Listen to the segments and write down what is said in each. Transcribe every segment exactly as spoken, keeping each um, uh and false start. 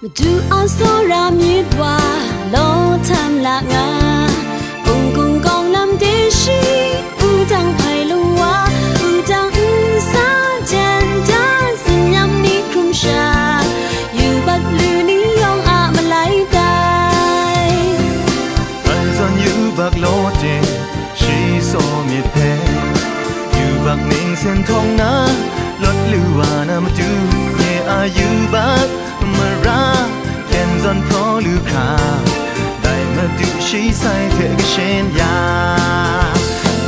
Madu a tsawra myit wa, law htam la nga, hpung kungkawng lam de shi, wudang hpai lung wa, wudang nsa jen da, tsin-yam ni hkrum sha, yubak lu ni yawng a malai tai. Hpan zawn yubak law hte shi saw myit hpe, yubak ning sen htawng na, lawt lu wa na matu, nye a yubak mara, hpyen zawn hpraw lu hkra, dai matu shi sai hte kashin ya.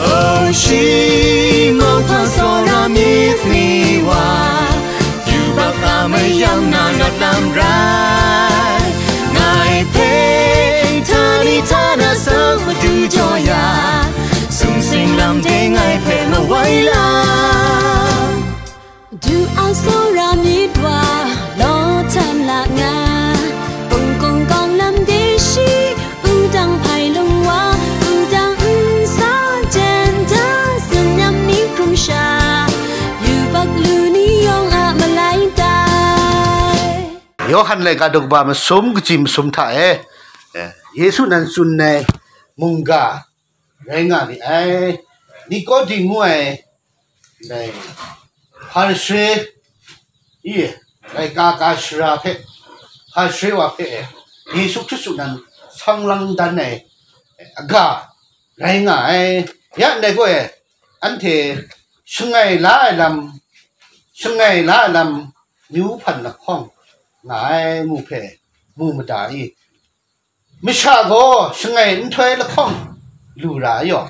O shi, mauhpa tsawra myit ni wa, yubak a mayam na lawt lam rai. Ngai hpe htani htana sang madu jaw ya, sumsing lam de ngai hpe mawai la. Madu a tsawra myit wa, law htam la nga, hpung kungkawng lam de shi, wudang hpai lung wa, wudang nsa jen da, tsin-yam ni hkrum sha, yubak lu ni yawng a malai tai. Yawhan laika daw kaba masum kaji masum hta e, eh, Yesu nan tsun ai mungga rai nga li ai. Nikodi ngu ai, dai Hparishe, i, laika ka shara hpe, Hparishe wa hpe, Yesu Hkristu nan sang lang dan ai aga rai nga ai. Ya ndai gaw e, anhte shangai la ai lam, shangai la ai lam myu hpan lahkawng nga ai ngu hpe mu mada i? Masha gaw shangai nhtoi lahkawng lu ra ai yaw,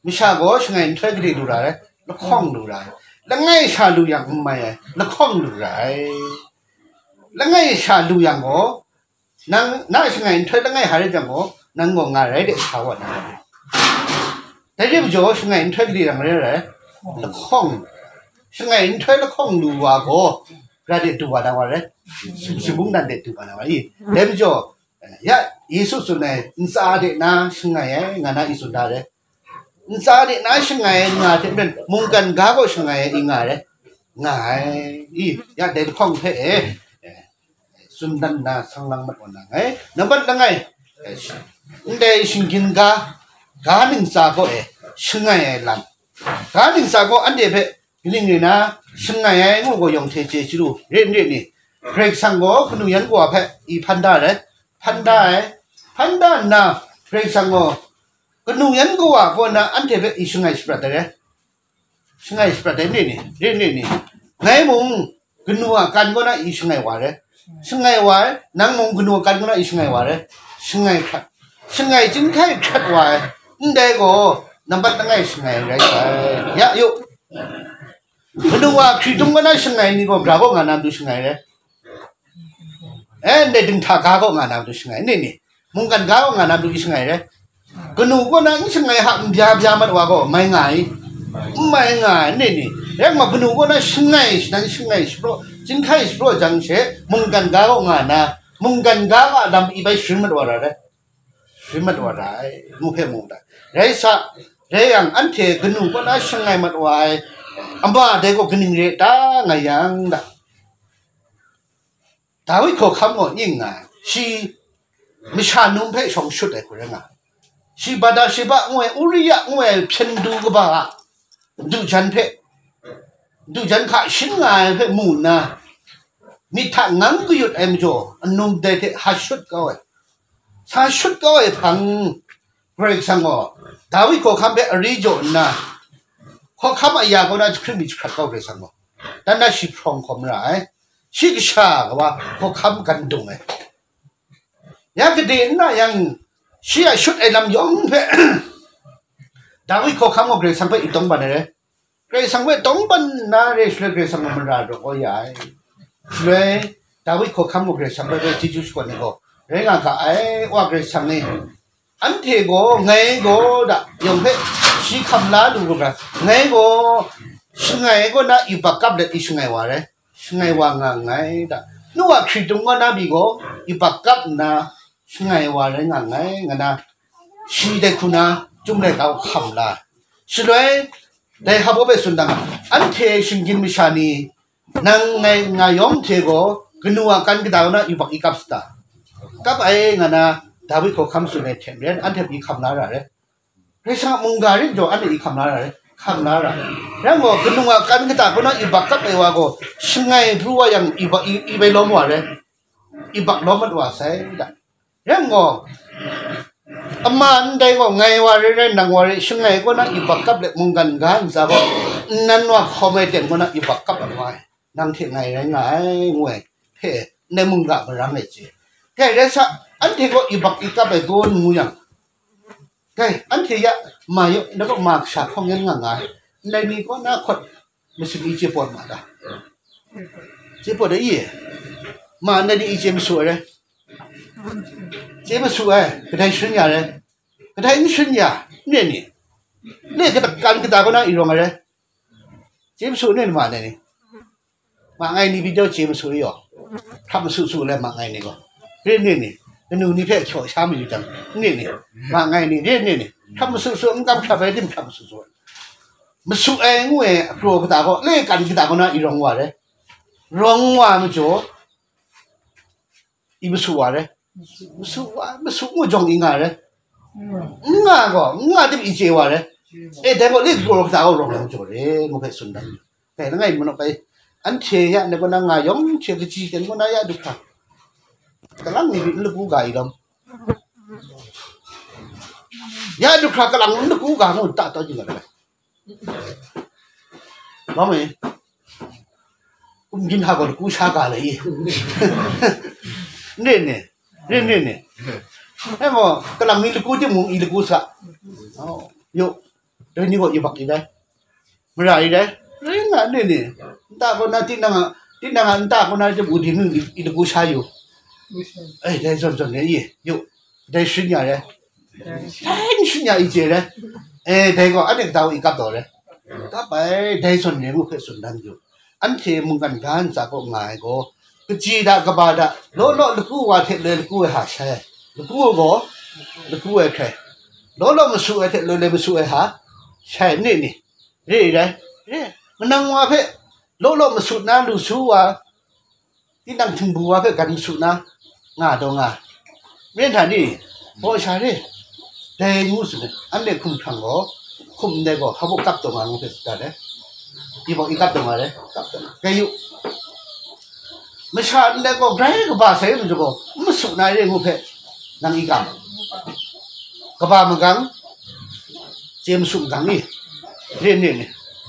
masha gaw shangai nhtoi gade lu ra ai, lahkawng lu ra ai. Langai sha lu yang n mai ai, lahkawng lu ra ai. Langai sha lu yang gaw, nang na shangai nhtoi langai hta rai jang gaw, nang gaw nga rai de sa wa na. Dai re majaw, shangai nhtoi gade yang rai rai, lahkawng, shangai nhtoi lahkawng lu wa gaw, ra de du wa na wa rai, sumsing mungdan de du wa na wa i. Dai majaw, ya, Yesu tsun ai, ntsa de na shangai ai, nga na i tsun da rai. Ntsa de na shangai ai nga hte maren, mungkan ga gaw shangai ai i nga rai, nga ai i, ya, dai lahkawng hpe e, tsun dan na sang lang mat wa na ngai. Nambat langai, ndai shinggyim ga, ga ntsa gaw e, shangai ai lam, ga ntsa gaw anhte hpe kaning rai na shangai ai ngu gaw yawng hte chye chyalu, re n re ni? Karai Kasang gaw kanu yan kawa hpe i hpan da ai, hpan da ai, hpan da nna, Karai Kasang gaw kanu yan kawa kaw na anhte hpe i shangai shaprat ai rai, shangai shaprat ai, n re ni? Re n re ni? Ngai mung kanu a kan kaw na i shangai wa ai rai, shangai wa ai, nang mung kanu a kan kaw na i shangai wa ai rai, shangai hkrat, shangai chyinghkai hkrat wa ai, ndai gaw nambat langai shangai rai sai. Ya yu, kanu a hkritung kaw na shangai ni gaw, bra kaw nga na matu shangai rai, e, ndai dinghta ga kaw nga na matu shangai, n re ni? Mungkan ga kaw nga na matu i shangai rai. Kanu kaw na n shangai hta n bya bya mat wa gaw, mai nga ai? N mai nga ai, n re ni? Rai nme, kanu kaw na shangai, shadan shangai shapraw, chyinghkai shapraw jang she, mungkan ga kaw nga na, mungkan ga kaw a lam i bai sharin mat wa ra ai, sharin mat wa ra ai, mu hpe mu da. Rai sa, rai yang, anhte kanu kaw na shangai mat wa ai, ama dai gaw kaning re ta, nga yang da. Dawi hkawhkam gaw ning nga ai, shi masha num hpe shawng shut ai hku rai nga ai. Shi Bathsheba ngu ai, Uria ngu ai hpyen du kaba a dujan hpe, dujan hka shin nga ai hpe mu nna, myit hta ngang kayut ai majaw, anum dai hte hta shut kau ai. Sa shut kau ai hpang, Karai Kasang gaw Dawi hkawhkam hpe ari jaw nna, hkawhkam aya kaw na jahkring mi jahkrat kau Karai Kasang gaw, dan na shi hprawng hkawm ra ai. Shi kasha kawa hkawhkam gandung ai. Ya gade n na yang, shi a shut ai lam yawng hpe Dawi hkawhkam gaw Karai Kasang hpe i tawngban ai rai. Karai Kasang hpe tawngban nna re shaloi Karai Kasang a mara raw kau ya ai. Shaloi Dawi hkawhkam gaw Karai Kasang hpe rai chyeju shakawn ai gaw rai nga ga ai, Wa Karai Kasang e. Anhte gaw, ngai gaw da, yawng hpe shi hkam la lu ga, ngai gaw shangai ai kaw na yubak kap let i shangai wa rai, shangai wa nga nngai da. Nu a hkritung kaw na pyi gaw yubak kap nna shangai wa rai nga nngai, nga na, shi dai hku na Chyum laika hkam la. Shaloi dai hpa baw hpe tsun dang, anhte shinggyim masha ni, nang ngai nga yawng hte gaw, Kanu a kan kata kaw na yubak i kap sata? Kap ai nga na, David hkawhkam tsun ai hte maren, anhte pyi hkam la ra re. Karai Kasang a mungga rit jaw, anhte i hkam la ra re, hkam la ra. Rai nme, kanu a kan kata kaw na yubak kap ai wa gaw, shangai pru wa yang, yubak i, i bai lawm wa re, yubak lawm mat wa sai da. Rai nme, ama ndai gaw, ngai wa re rai, nang wa re, shangai kaw na yubak kap let, mungkan ga ntsa gaw, nnan wa hkawm ai ten kaw na yubak kap ai wa ai. Nang hte ngai rai nga ai, ngu ai hpe, ndai mungga marang e chye. Dai rai sa, anhte kaw yubak i kap ai gaw n ngu yang, dai, anhte ya ma yaw, na kaw ma kasha hkawng yan nga nga ai, ndai ni kaw na hkawt masin i chye pawt ma ta? Chye pawt ai i? Ma ndai ni i chye masu ai rai? Chye masu ai, kadai sharin ya rai? Kadai n sharin ya, n re ni? Ne, kata kan kata kaw na i rawng ai rai? Chye masu ne, ma ne ni? Ma ngai ni byin jau chye masu i yaw. Hkrap masu su le ma ngai ni gaw. Re ne ni? Kanu ni hpe hkyaw sha mayu jang, ne ni? Ma ngai ni, re ne ni? Hkrap masu su, n kam hkrap ai tim hkrap masu su. Masu ai ngu ai, akraw kata gaw, le kan kata kaw na i rawng wa re? Rawng wa majaw, i masu wa re? Masu wa, masu ngu jawng i nga re? N nga gaw, n nga tim i chye wa re? E, dai gaw, le kraw kata gaw rawng yang jaw re, ngu hpe tsun dan. Dai langai manawk ai, anhte ya, ndai kaw na nga yawng hte kaji ten kaw na ya du hkra, kalang ni n lagu ga i lawm. Ya du hkra kalang n lagu ga ngu ta taw jing ga ai. Mami, kum jin ha gaw lagu sha ga lai i. N re ni? Re n re ni? E maw, kalang mi lagu timung i lagu sa. Oh, yu, dai ni gaw yubak i dai. Mara i dai. Rai nga, n re ni? Nta kaw na tinang a, tinang a nta kaw na tim u di nu i, i lagu sha yu. Ai, dai zawn zawn re i. Yu, dai sharin ya re. Dai n sharin ya i chye re. E, dai gaw anhte kata i kap taw re. Kap ai, dai zawn re ngu hpe tsun dan yu. Anhte mungkan ga ntsa kaw nga ai gaw, kaji da kaba da, law law lagu wa hte loi lagu ai ha shai, lagu gaw lagu ai hkrai, law law masu ai hte loi loi masu ai ha shai, ne ni? Re i rai? Re. Manang wa hpe law law masu na lu su wa, tinang htingbu wa hpe gan masu na nga taw nga. Ren hta ni? Baw sha re. Dai ngu tsun ai, anhte hkum hkrang gaw, hkum ndai gaw, hpa baw kap taw nga ngu hpe tsun dat ai. Yubak i kap taw nga re, kap taw nga. Rai yu. Masha ndai gaw, grai kaba sai majaw gaw, n masu na re ngu hpe, nang i kam. Kaba magang, chye masu magang ni? Re n re ni?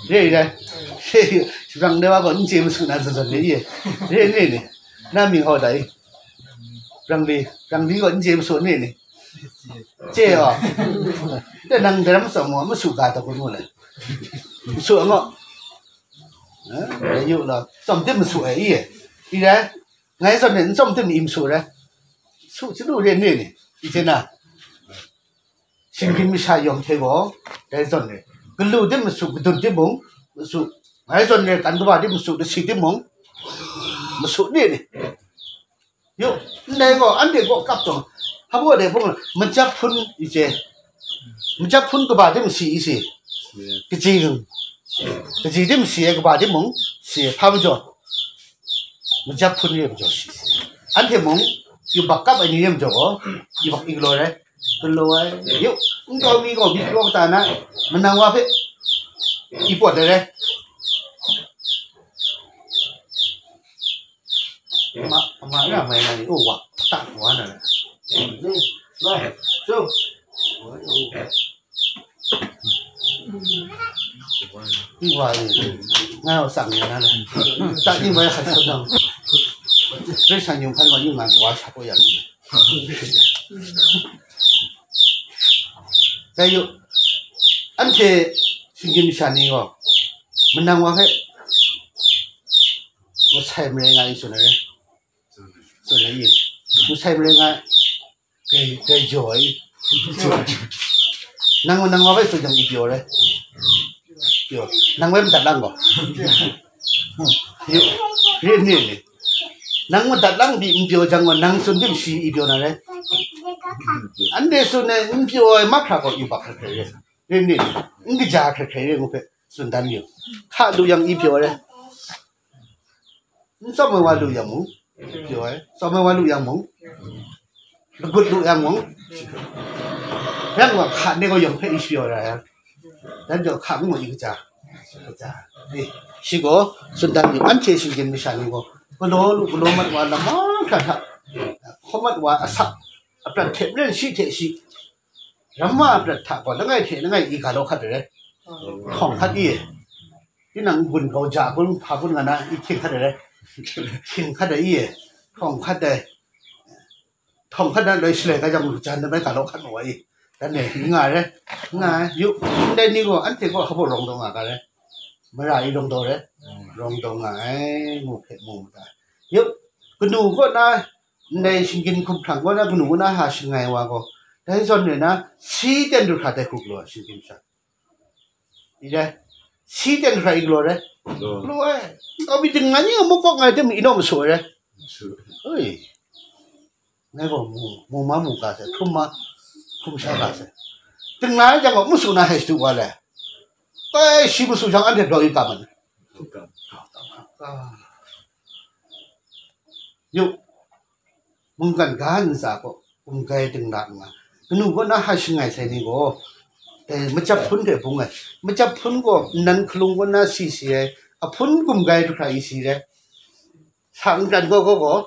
Re i rai. Shabrang dai wa gaw, n chye masu na zawn zawn re i? Re n re ni? Na mying hau da i? Rangli, rangli gaw n chye masu n re ni? Chye gaw. Dai nang dai ram tsawm gaw, masu ga taw kun mu le? Masu angaw. Eh, dai yu law, tsawm tim masu ai i? I rai? Ngai zawn e, n tsawm tim i masu rai? Su chyalu re n re ni? I chye na? Shinggyim masha yawng hte gaw, dai zawn e, galu tim masu, gadun tim mung masu, ngai zawn e, kan kaba tim masu, lasi tim mung masu n re ni? Yu, ndai gaw, anhte gaw kap taw, hpa baw de hpung, majap hpun i chye, majap hpun kaba tim si i si, kaji, kaji tim si ai kaba tim mung si, hpa majaw, majap hpun re majaw si, anhte mung yubak kap ai ni re majaw gaw, yubak i galaw rai, galaw ai. Yu, nkau mi gaw myit gaw kata na, manang wa hpe i pawt ai rai. Ma, ma ya mai na ni, oh, wa, tak wa na. Wa ni, nga wa sang ya na. Tak ni mai khat khat dang. Rai san yung kan wa yung ngan wa sa ko ya ni. Dai yu, anhte shinggyim masha ni gaw, manang wa hpe masai marai nga i tsun ai. Tsun ai i? Masai marai nga, grai, grai jaw ai. Nang, nang wa bai tsun jang i pyaw rai. Pyaw. Nang bai madat lang gaw. Yu, re n re ni? Nang madat lang pyi n pyaw jang gaw, nang tsun tim shi i pyaw na rai? Anhte tsun ai n pyaw ai mahkra gaw yubak hkrai hkrai re. Re n re ni? N kaja hkrai hkrai re ngu hpe tsun dan yu. Hka lu yang i pyaw rai. N tsawm ai wa lu yang mung, Pyaw ai. Tsawm ai wa lu yang mung, lagut lu yang mung, yang wa hka ne gaw yawng hpe i shapyaw ra yang, dan jaw hka ngu i kaja, kaja. Eh, shi gaw, tsun dan yu, anhte shinggyim masha ni gaw, galaw lu, galaw mat wa lam mahkra hta, hkawm mat wa asak, aprat hte maren shi hte shi, ramma aprat hta gaw, langai hte langai i ga law hkat ai rai, hkawng hkat i, tinang n-gun grau ja gun, hpa gun nga na, i hkying hkat ai rai, hkying hkat ai i, hkawng hkat ai, hkawng hkat na loi shaloi ga jang, jan na bai ga law hkat ma wa i, dan e, n nga ai rai, n nga ai, yu, ndai ni gaw, anhte gaw hpa baw rawng daw nga ga rai, mara i rawng daw rai, rawng daw nga ai, ngu hpe mu mu ta. Yu, kanu kaw na, ndai shinggyim hkumhkrang kaw na, kanu kaw na ha shangai wa gaw, dai zawn re na, si ten du hkra dai hku galaw ai, shinggyim sha. I rai, si ten du hkra i galaw rai. Galaw ai. Nkau mi ting nga ni a muk kawk nga ai tem i naw masu ai rai. Oi. Ngai gaw mu, mu ma mu ga sai, hkrum ma, hkrum sha ga sai. Ting la ai jang gaw, masu na hai shadu wa le. Ai, shi masu jang anhte blau i ga man. Yu, mungkan ga ntsa gaw, gumgai dingla nga, kanu kaw na ha shangai sai ni gaw, eh, macap hpun hte bung ai. Macap hpun gaw nnan hkalung kaw na si si ai, ahpun gumgai du hkra i si ai. Sa n dan gaw gaw gaw,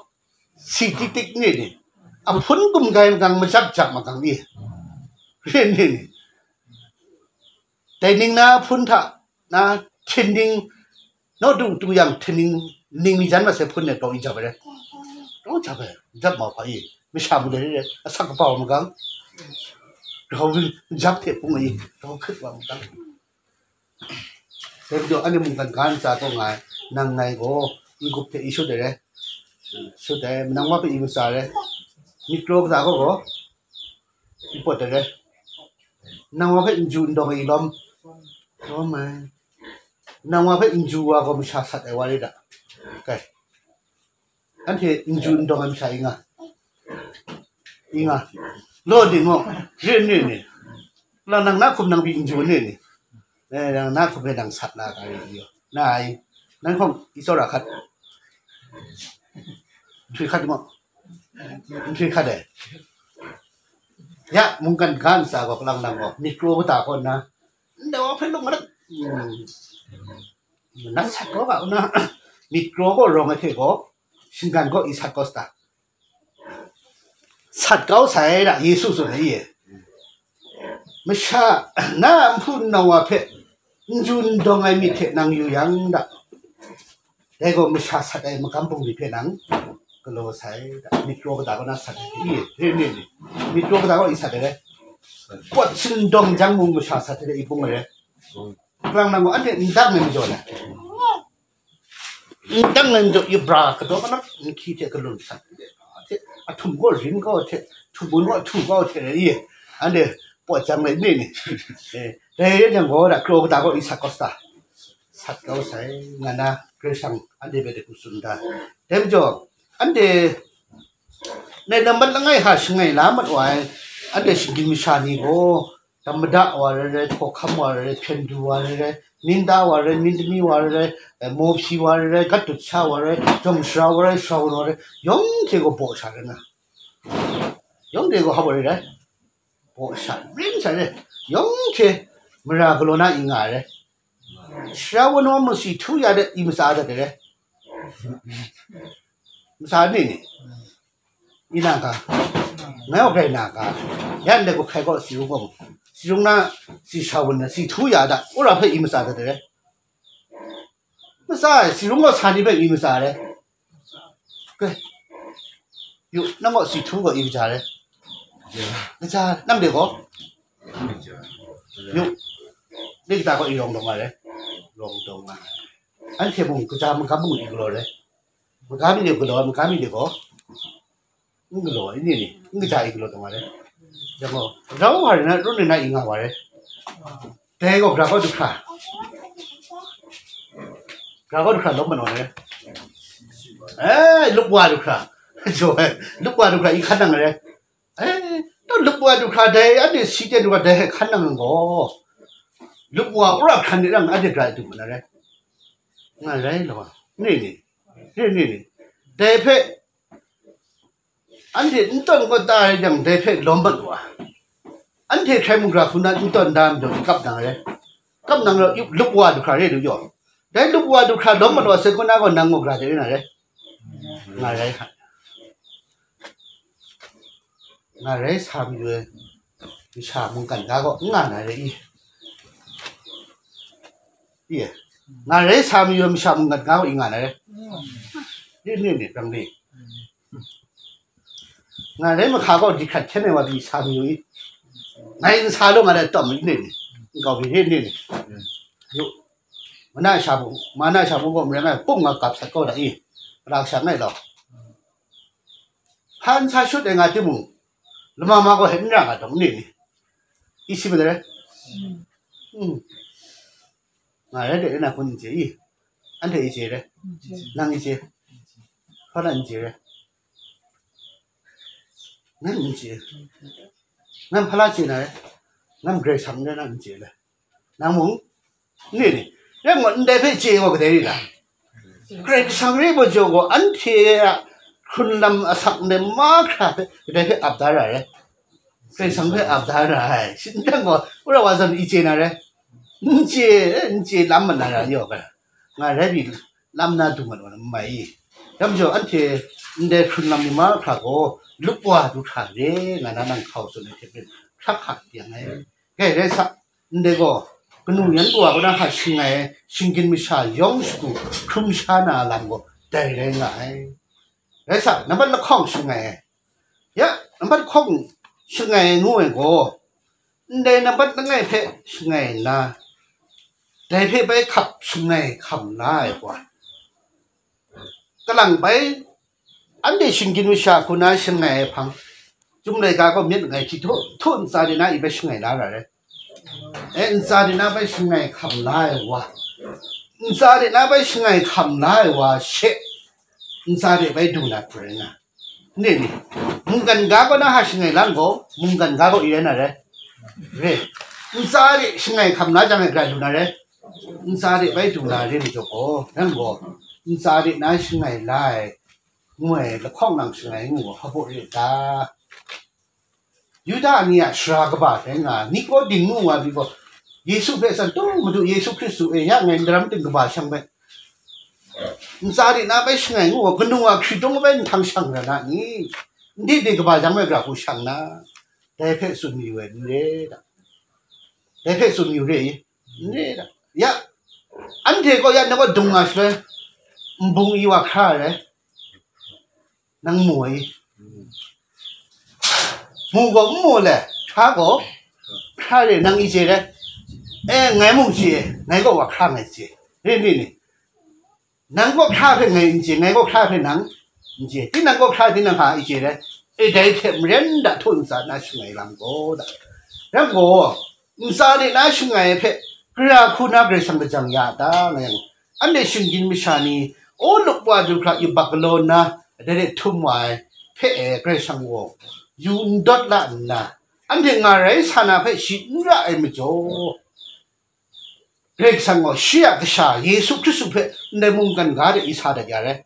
si tik tik ni ni, ahpun gumgai magang, macap jap magang ni, rin ni ni. Dai ning na hpun hta na htin ning, naw du tu yang htin ning, ning mi jan masai hpun e grau i jap ai rai. Grau jap ai, jap mau hpa i, masha mu dai re, asak kaba wa magang, grau ring jap hte hpung i, grau hkrit wa magang. Dai majaw, anhte mungkan ga ntsa taw nga ai, nang ngai gaw, n-gup hte i shut ai rai. Shut ai, manang wa hpe i matsa ai rai. Myit kraw kata gaw gaw, i pawt ai rai. Nang wa hpe n ju n dawng ai i lawm, lawm ai. Nang wa hpe n ju wa gaw masha sat ai wa rai da. Kai. Anhte n ju n dawng ai masha i nga. I nga. Law ding gaw, rin ni ni. Lang nang na hkum nang pyi n ju ni ni. Eh, nang na hkum e nang sat na ga rin ni. Na ai. Nang hkawng i tsawra hkat. Nhtui hkat gaw. Nhtui hkat ai. Ya, mungkan ga ntsa gaw, kalang lang gaw, myit kraw kata kaw nna, ndai wa hpe lung madat. Hmm. Nat sat kau ga, nna, myit kraw gaw rawng ai hte gaw, shinggan gaw i sat kau sa ta? Sat kau sai da, Yesu tsun ai e. Masha, na a nhpu nna wa hpe n ju n dawng ai myit hte nang yu yang da, dai gaw masha sat ai magam bungli hpe nang galaw sai da, myit kraw kata kaw na sat ai, i, re, re, re. Myit kraw kata kaw i sat ai rai. Pawt sindawng jang mung masha sat ai rai, i bung ai rai. Kalang nang gaw anhte n dang ai majaw na, n dang ai majaw, i bra kadaw kanap, nhki hte kalun sat hte, ahtum gaw rin kau hte, htum bun gaw htu kau hte rai, i, anhte pawt jang rai ni ni. Eh, dai rai yang gaw, da kraw kata gaw i sat kau sa ta? Sat kau sai, nga na, Karai Kasang anhte hpe de hku tsun da. Dai majaw, anhte nai nambat langai hta shangai la mat wa ai, anhte shinggyim masha ni gaw, dam mada wa rai rai, hkawhkam wa rai rai, hpyen du wa rai rai, ninda wa rai, myit dami wa rai rai, eh, mawhpyi wa rai rai, gat dut sha wa rai, jawm sara wa rai, sara wa rai, yawng hte gaw baw sha rai nga. Yawng hte gaw hpa baw rai rai, baw sha ring sha rai, yawng hte mara galaw na i nga ai rai. Sara wa naw mung si htu ya de, i matsa dat ai rai. Matsa ni ni? I na ga? Ngai gaw grai na ga? Yan de gaw hkai gaw si rung gaw, si rung na, si sha wun na, si htu ya da, wora hpe i matsa dat ai rai. Matsa ai, si rung gaw sa ni hpe i matsa ai rai. Kai. Yu, nang gaw si htu gaw i kaja rai. Kaja, nang de gaw? Yu, ni kata gaw i rawng dawng ai rai. Rawng dawng ai. Anhte mung kaja magam mung i galaw rai. Magam mi de galaw, magam mi de gaw n galaw ai, ni ni, n kaja i galaw dawng ai rai. Yang gaw, rau wa rai na, run rai na i nga wa rai. Dai gaw gara kaw du hkra, gara kaw du hkra lawm mat wa rai. Eh, lupwa du hkra. Jo, eh, lupwa du hkra i hkan nang rai. Eh, tau lupwa du hkra dai, anhte si ten du hkra dai hkan nang gaw, lupwa wora hkran de rang anhte gara i du mat na rai. Nga rai law, ni ni, ni ni ni. Dai hpe Anhte n tawn kawt da ai yang, dai hpe lawm mat wa. Anhte hkrai mung gra hku na n tawn da majaw, i kap nang re. Kap nang ra, lup wa du hkra re lu yaw. Dai lup wa du hkra lawm mat wa se, hku na gaw nang gaw gra de re na re. Nga rai hka. Nga rai sa mayu ai masha mungkan ga gaw n nga na re i? Ye. Nga rai sa mayu ai masha mungkan ga gaw i nga na re. Ni, ni, ni, rang ni. Nga rai mahka gaw di hkrat hkyen ai wa di sa mayu i? Ngai n sa law nga ai tawm ni, ni, ni. Nkau hpyi ni, ni, ni. Yu. Mana sha mung, mana sha mung gaw marai ngai pung nga kap sat kau da i? Ra sha ngai law. Hpan sa shut ai nga timung, lama ma gaw hten n ra nga dawng ni ni? I si mat ai? Hmm. Nga rai de, na kun n chye i? Anhte i chye re? Nang i chye? Hpa na n chye re? Nang n chye? Nang hpa la chye na re? Nang Karai Kasang n rai na n chye re? Nang mung? Ni ni? Rai ngut ndai hpe chye gaw kadai ri la? Karai Kasang re ai majaw gaw, anhte a hkrun lam asak ndai mahkra hpe kadai hpe ap da ra ai. Karai Kasang hpe ap da ra ai. Shingtang gaw, wora wa zawn i chye na rai? N chye, n chye lam mat na ra yaw ga. Nga rai pyi lam na dung mat wa na n mai i? Dai majaw, anhte ndai hkrun lam ni mahkra gaw, lup wa du hkra re nga na nang hkau tsun ai hte maren, hkrak hkak yang ai. Gai rai sa, ndai gaw, kanu yan kawa kaw na hta shangai ai shinggyim masha yawng shagu hkrum sha na a lam gaw dai rai nga ai. Rai sa, nambat lahkawng shangai ai. Ya, nambat lahkawng shangai ai ngu ai gaw, ndai nambat langai hpe shangai nna, dai hpe bai hkap shangai hkam la ai wa, kalang bai, anhte shinggyim masha hku na shangai ai hpang, Chyum laika gaw myit langai hti htu, htu ntsa de na i bai shangai la ra ai. E, ntsa de na bai shangai hkam la ai wa, ntsa de na bai shangai hkam la ai wa she, ntsa de bai du na hku rai nga. Ni ni, mungkan ga gaw na hta shangai la n gaw, mungkan ga gaw i rai na rai. Re, ntsa de shangai hkam la jang ai gara lu na rai. Ntsa de bai du na re majaw gaw, nang gaw ntsa de na shangai la ai, ngu ai lahkawng nang shangai ngu gaw, hpa baw re ta? Yuda ni a sara kaba rai nga, Nikodin ngu wa pyi gaw, Yesu hpe san, "Taw, Madu Yesu Hkristu e, ya ngai ndaram ting kaba shang bai, ntsa de na bai shangai ngu gaw, kanu a hkritung bai nhtang shang ra na ni? Ndai de kaba jang bai gara hku shang na?" Dai hpe tsun mayu ai n re ta? Dai hpe tsun mayu re i? N re ta? Ya, anhte gaw ya, nang gaw dung nga shaloi, nbung i wa hkra ai rai. Nang mu ai. Mu gaw n mu le, hkra gaw hkra re, nang i chye re? E, ngai mung chye, ngai gaw wa hkra ngai chye. Re ni ni? Nang gaw hkra hpe ngai n chye, ngai gaw hkra hpe nang n chye. Tinang gaw hkra, tinang hka i chye re? E, dai hte maren da, htu ntsa na shangai lam gaw da. Rai gaw, ntsa de na shangai ai hpe, gara hku na Karai Kasang lajang ya a ta? Nga yang, anhte shinggyim masha ni, o lup wa du hkra yubak galaw nna, dai de htum wa ai hpe e, Karai Kasang gaw yu n dawt la nna, anhte nga rai sa na hpe shi n ra ai majaw, Karai Kasang gaw shi a Kasha Yesu Hkristu hpe ndai mungkan ga de i sa dat ya rai.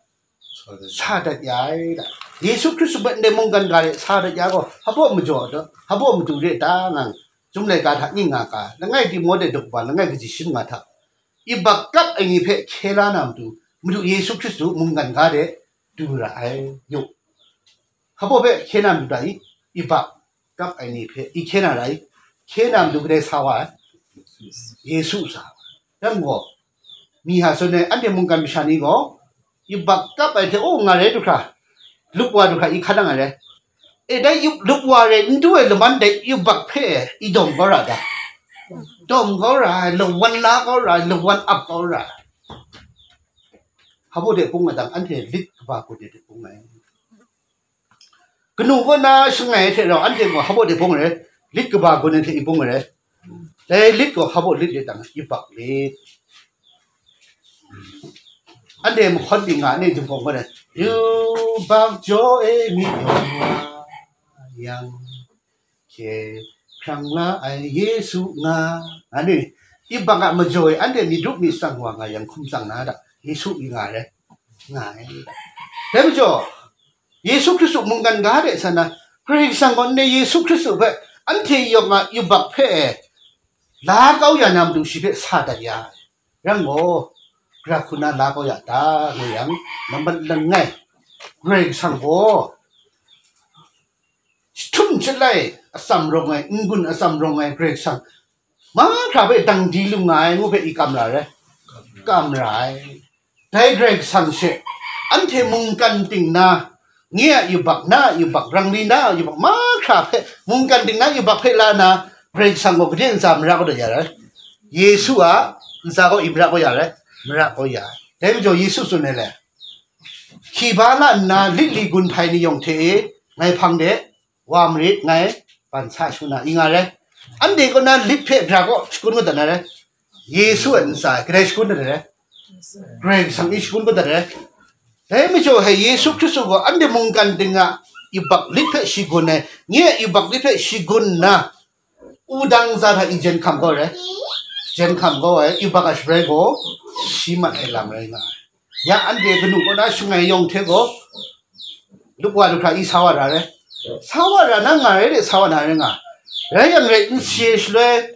Sa dat ya ai da. Yesu Hkristu hpe ndai mungkan ga de sa dat ya gaw, hpa baw majaw da, hpa baw madu re ta? Nang Chyum laika hta ning nga ga, langai Timote daw kaba langai kaji shi manga hta, yubak kap ai ni hpe hkye la na matu, Madu Yesu Hkristu mungkan ga de du ra ai. Yu, hpa baw hpe hkye na matu da i? Yubak kap ai ni hpe i hkye na ra i? Hkye na matu kadai sa wa ai? Yesu sa wa ai. Rai gaw, mi hta tsun ai, anhte mungkan masha ni gaw, yubak kap ai hte, o, nga rai du hkra, lup wa du hkra i hkan nang ai rai. E, dai yup-, lup wa rai n du ai laman dai yubak hpe i dawm kau ra da? Dawm kau ra ai, lawan la kau ra ai, lawan ap kau ra ai. Hpa baw de bung ai dang, anhte lit kaba gun de bung ai. Kanu kaw na shangai ai hte rau, anhte gaw hpa baw de bung ai rai, lit kaba gun ai hte i bung ai rai. Dai lit gaw hpa baw lit lit dang, yubak lit. Anhte mahkawn byin nga ai ni, Jinghpaw gaw dai, yubak jaw e myit yawn wa yang, hkye hkrang la ai Yesu nga. Nga ni, yubak a majaw e anhte myit rup myit tsang wa nga yang, hkum tsang na da, Yesu i nga ai rai. Nga ai. Dai majaw, Yesu Hkristu mungkan ga de sa na, Karai Kasang gaw ndai Yesu Hkristu hpe anhte yawng a yubak hpe e la kau ya na matu shi hpe sa dat ya ai. Rai ngu, gara hku na la kau ya ta ngu yang, nambat langai, Karai Kasang gaw jahtum jahtum atsam rawng ai, n-gun atsam rawng ai Karai Kasang mahkra hpe dang di lu nga ai ngu hpe i kam ra ai? Kam ra ai. Dai Karai Kasang she anhte mungkan ting na, nye a yubak, na a yubak, rangli na a yubak, mahkra hpe, mungkan ting na yubak hpe la na, Karai Kasang gaw gade ntsa mara kau dat ya rai? Yesu a ntsa gaw i mara kau ya rai? Mara kau ya ai. Dai majaw Yesu tsun ai le, hki ba la nna lit li gun hpai ni yawng hte e ngai hpang de wa marit, ngai ban sa shangun na i nga rai. Anhte kaw na lit hpe gara kaw shangun kau dat na rai? Yesu a ntsa e kadai shangun dat ai? Karai Kasang i shangun kau dat ai. Dai majaw hei Yesu Hkristu gaw anhte mungkan ting a yubak lit hpe shagun ai, nye a yubak lit hpe shagun nna, wudang ntsa hta i jen hkam kau ai, jen hkam kau ai, yubak a shabrai gaw shi mat ai lam rai nga ai. Ya anhte kanu kaw na shangai yawng hte gaw, lup wa lu hkra i sa wa ra ai? Sa wa ra na nga rai de, sa wa na rai nga. Rai yang rai, n si ai shaloi,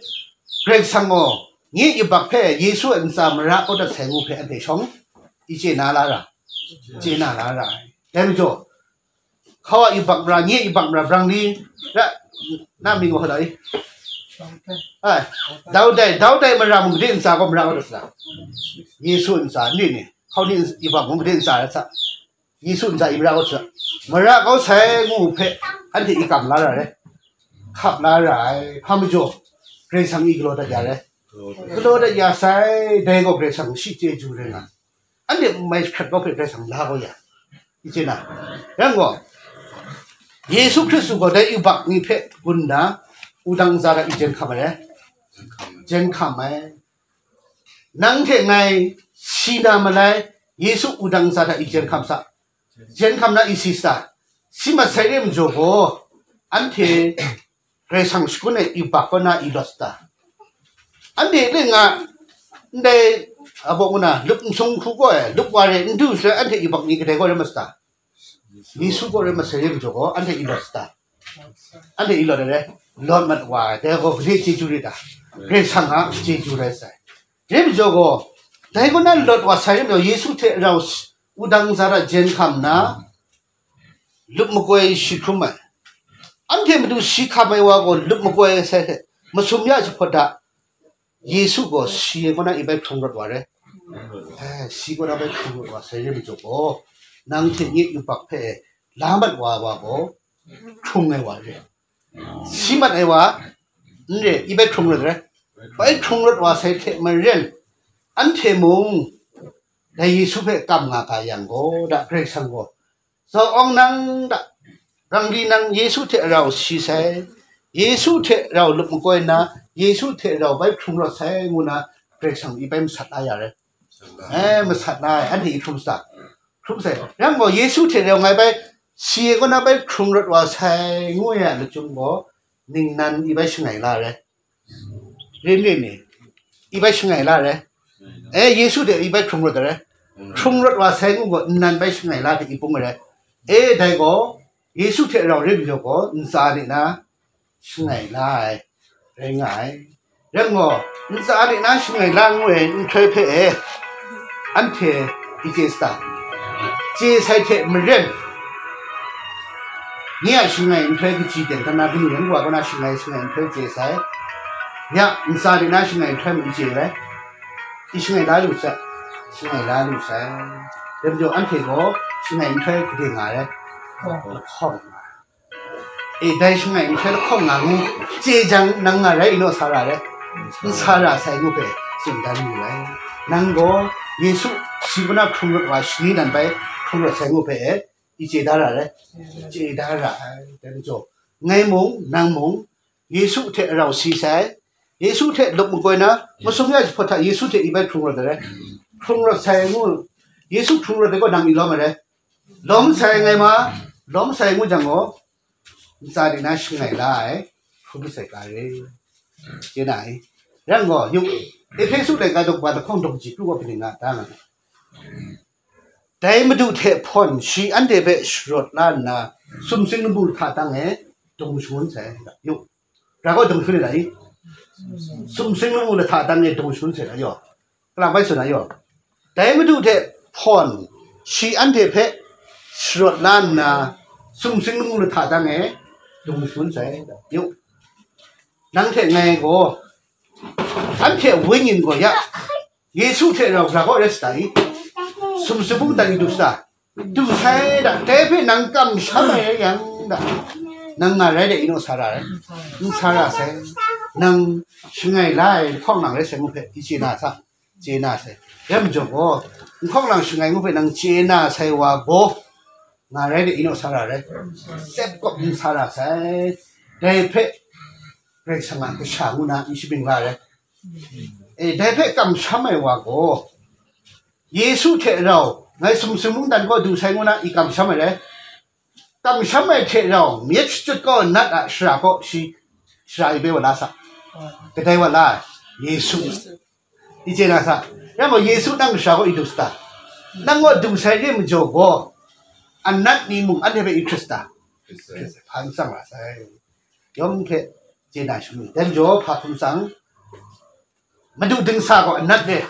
Karai Kasang gaw nye yubak hpe Yesu a ntsa mara kau dat sai ngu hpe anhte shawng i chye na la ra? Chye na la ra ai. Dai majaw, hkau a yubak mara, nye yubak mara, brang li ra, na mying gaw hkau da i? Ai, dau dai, dau dai mara mung gade ntsa gaw mara kau dat sa? Yesu ntsa ni ni, hkau ni yubak mung gade ntsa ra sa? Yesu ntsa i mara kau sa? Mara kau sai ngu hpe anhte i kam la ra ai, hkap la ra ai. Hpa majaw, Karai Kasang i galaw dat ya ai? Galaw dat ya sai, dai gaw Karai Kasang shi chyeju rai nga. Anhte mai hkrat kau hpe Karai Kasang la kau ya, i chye na? Yang gaw, Yesu Hkristu gaw dai yubak ni hpe gun nna, wudang ntsa hta i jen hkam ai, jen hkam ai. Nang hte ngai si na malai, Yesu wudang ntsa hta i jen hkam sa, jen hkam na i si sa? Si mat sai re majaw gaw, anhte Karai Kasang shangun ai yubak kaw na i lawt sa ta? Anhte ling nga, ndai, a bawng na lup nsung hku gaw ai, lup wa re n du shaloi, anhte yubak ni kadai gaw rai mat sa ta? Yesu gaw rai mat sai re majaw gaw, anhte i lawt sa ta? Anhte i lawt ai rai? Lawt mat wa ai, dai gaw gade chyeju rai ta? Karai Kasang a chyeju rai sai. Rai majaw gaw, dai gaw na lawt wa sai re majaw, Yesu hte rau s-, wudang ntsa hta jen hkam nna, lup makoi shi hkrum ai. Anhte matu shi hkam ai wa gaw lup makoi sai hte, masum ya jahpawt hta, Yesu gaw shi ai kaw na i bai hkrung rawt wa ai. Eh, shi kaw na bai hkrung rawt wa sai re majaw gaw, nang hte nye yubak hpe la mat wa ai wa gaw, hkrung ai wa re. Si mat ai wa n re, i bai hkrung rawt ai. Bai hkrung rawt wa sai hte maren, anhte mung dai Yesu hpe kam nga ga yang gaw, da Karai Kasang gaw, zaw awng nang da, rangli nang Yesu hte rau si sai, Yesu hte rau lup makoi nna, Yesu hte rau bai hkrung rawt sai ngu na, Karai Kasang i bai masat la ya ai. Eh, masat la ai, anhte i hkrum sa ta? Hkrum sai. Yang gaw, Yesu hte rau ngai bai si ai kaw na bai hkrung rawt wa sai ngu ai a lachyum gaw, ningnan i bai shangai la ai. Rin rin ni, i bai shangai la ai. Eh, Yesu hte i bai hkrung rawt ai. Hkrung rawt wa sai ngu gaw, nnan bai shangai la hte i bung ai. Eh, dai gaw, Yesu hte rau rai majaw gaw, ntsa de na shangai la ai, rai nga ai. Rai gaw, ntsa de na shangai la ngu ai nhtoi hpe e, anhte i chye sa ta? Chye sai hte maren, nye a shangai nhtoi kaji ten hta na, kanu yan wa kaw na shangai, shangai nhtoi chye sai. Ya, ntsa de na shangai nhtoi mung i chye ai. I shangai la lu sai, shangai la lu sai. Dai majaw anhte gaw shangai nhtoi gade nga ai, lahkawng nga ai. E, dai shangai nhtoi lahkawng nga ngu chye jang, nang nga rai i naw sa ra ai? N sa ra sai ngu hpe tsun dan wu ai. Nang gaw Yesu shi kaw na hkrung rawt wa shani nan bai hkrung rawt sai ngu hpe i chye da ra ai? Chye da ra ai. Dai majaw, ngai mung, nang mung, Yesu hte rau si sai, Yesu hte lup makoi na, masum ya jahpawt hta Yesu hte i bai hkrung rawt ai. Hkrung rawt sai ngu, Yesu hkrung rawt ai gaw nang i lawm ai. Lawm sai ngai ma, lawm sai ngu jang gaw, ntsa de na shangai la ai, hkrum sai ga re. Chye na ai. Yang gaw, yung, Ehpesu laika daw kaba lahkawng daw kaji kru gaw kaning nga ta nga. Dai Madu hte hpawn shi anhte hpe sharawt la nna, sumsing lamu lahta dang e dung shangun sai. Yu, ra gaw dung shangun ai la i? Sumsing lamu lahta dang e dung shangun sai la yaw. Kalang bai tsun ai yaw. Dai Madu hte hpawn shi anhte hpe sharawt la nna, sumsing lamu lahta dang e dung shangun sai. Yu, nang hte ngai gaw, anhte a wenyin gaw ya, Yesu hte rau gara kaw rai sa ta i? Sumsing mungdan i du sa ta? Du sai da, dai hpe nang kamsham ai rai yang da, nang nga rai de i naw sa ra rai? N sa ra sai. Nang shangai la ai lahkawng lang rai sai ngu hpe i chye na sa? Chye na sai. Rai majaw gaw, lahkawng lang shangai ngu hpe nang chye na sai wa gaw, nga rai de i naw sa ra rai? Sep kawp n sa ra sai. Dai hpe Karai Kasang a kasha ngu na n shabing la rai? E, dai hpe kamsham ai wa gaw, Yesu hte rau ngai sumsing mungdan kaw du sai ngu na i kamsham ai rai? Kamsham ai hte rau myit shachyut kau nat a shara kaw shi, shara i bai wa la sa? Kadai wa la ai? Yesu. I chye na sa? Rai gaw, Yesu nang shara kaw i du sa ta? Nang kaw du sai re majaw gaw, anat ni mung anhte hpe i hkrit sa ta? Hpa n tsang ra sai. Yawng hpe chye na shangun, dai majaw hpa hkum tsang? Madu dingsa gaw anat re,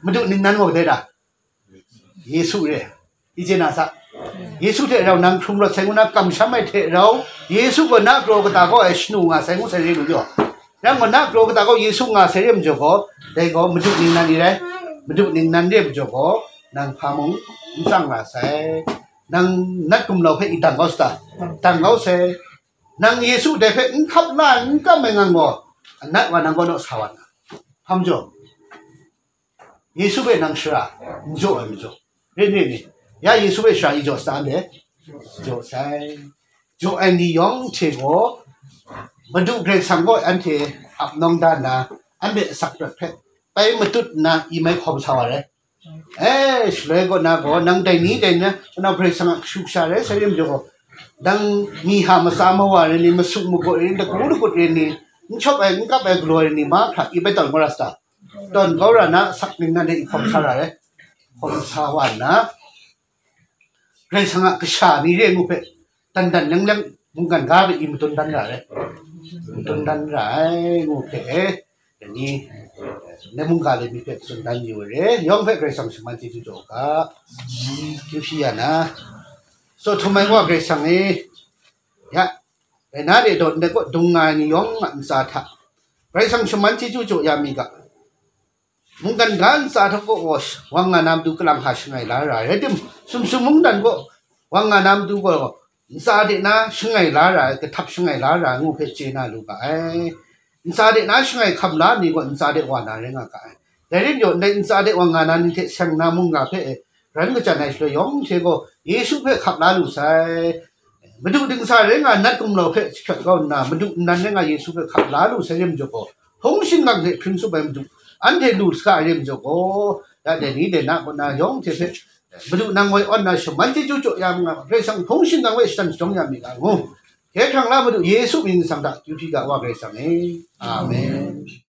Madu ningnan gaw kadai da? Yesu re. I chye na sa? Yesu hte rau nang hkrum rawt sai ngu na kamsham ai hte rau, Yesu gaw na kraw kata kaw ai shanu nga sai ngu sai re lu yaw. Nang gaw na kraw kata kaw Yesu nga sai re majaw gaw, dai gaw Madu ningnan i rai. Madu ningnan re majaw gaw, nang hpa mung n tsang ra sai. Nang nat gumlau hpe i dang kau sa ta? Dang kau sai. Nang Yesu dai hpe n hkap la ai, n kam ai ngang gaw, anat wa nang kaw naw sa wa na. Hpa majaw? Yesu hpe nang shara n jaw ai majaw, rin rin ni? Ya Yesu hpe shara i jaw sa ta anhte? Jaw sai. Jaw ai ni yawng hte gaw, Madu Karai Kasang gaw anhte ap nawng da nna, anhte asak prat hpe pai matut nna i mai hkawm sa wa rai. E, shaloi kaw na gaw, nang dai ni dai na, nang Karai Kasang a kashu kasha rai sai re majaw gaw, nang myiha matsa mawa rai ni, masuk magut rai ni, lagu lagut rai ni, n shawp ai, n kap ai galaw rai ni, mahkra i bai tawn kau ra sa ta? Tawn kau ra na, asak ningnan de i hkawm sa ra rai. Hkawm sa wa nna, Karai Kasang a kasha ni re ngu hpe, dan dan leng leng mungkan ga hpe i matun dan ra ai, matun dan ra ai ngu hpe, dai ni, ndai mungga Levi hpe matun dan yu ai re, yawng hpe Karai Kasang shaman chyeju jaw u ga. Yu shi ya na, so htum ai wa Karai Kasang e, ya, dai na de daw ndai kaw dung nga ai ni yawng a ntsa hta, Karai Kasang shaman chyeju jaw ya mi ga. Mungkan ga ntsa hta kaw gaw, wang nga na matu kalang hka shangai la ra ai rai tim, sumsing mungdan kaw, wang nga na matu gaw, ntsa de na shangai la ra ai, kahtap shangai la ra ai ngu hpe chye na lu ga ai. Ntsa de na shangai hkam la ni gaw, ntsa de wa na rai nga ga ai. Dai ring yaw, ndai ntsa de wang nga na ni hte seng na mungga hpe e, ran kachyan ai shaloi yawng hte gaw, Yesu hpe hkap la lu sai. Madu dingsa rai nga nat gumlau hpe jahkrat kau nna, Madu nnan rai nga Yesu hpe hkap la lu sai re majaw gaw, hpung shingkang hte hpring tsup ai Madu, anhte lu saga ai re majaw gaw, ya dai ni dai na kaw na yawng hte hpe, Madu nang woi awn na shaman chyeju jaw ya nga, Karai Kasang hpung shingkang hpe shatan shadawng ya mi ga ngu. Hkye hkrang la Madu Yesu mying nsang hta akyu hpyi ga, Wa Karai Kasang e. Amen.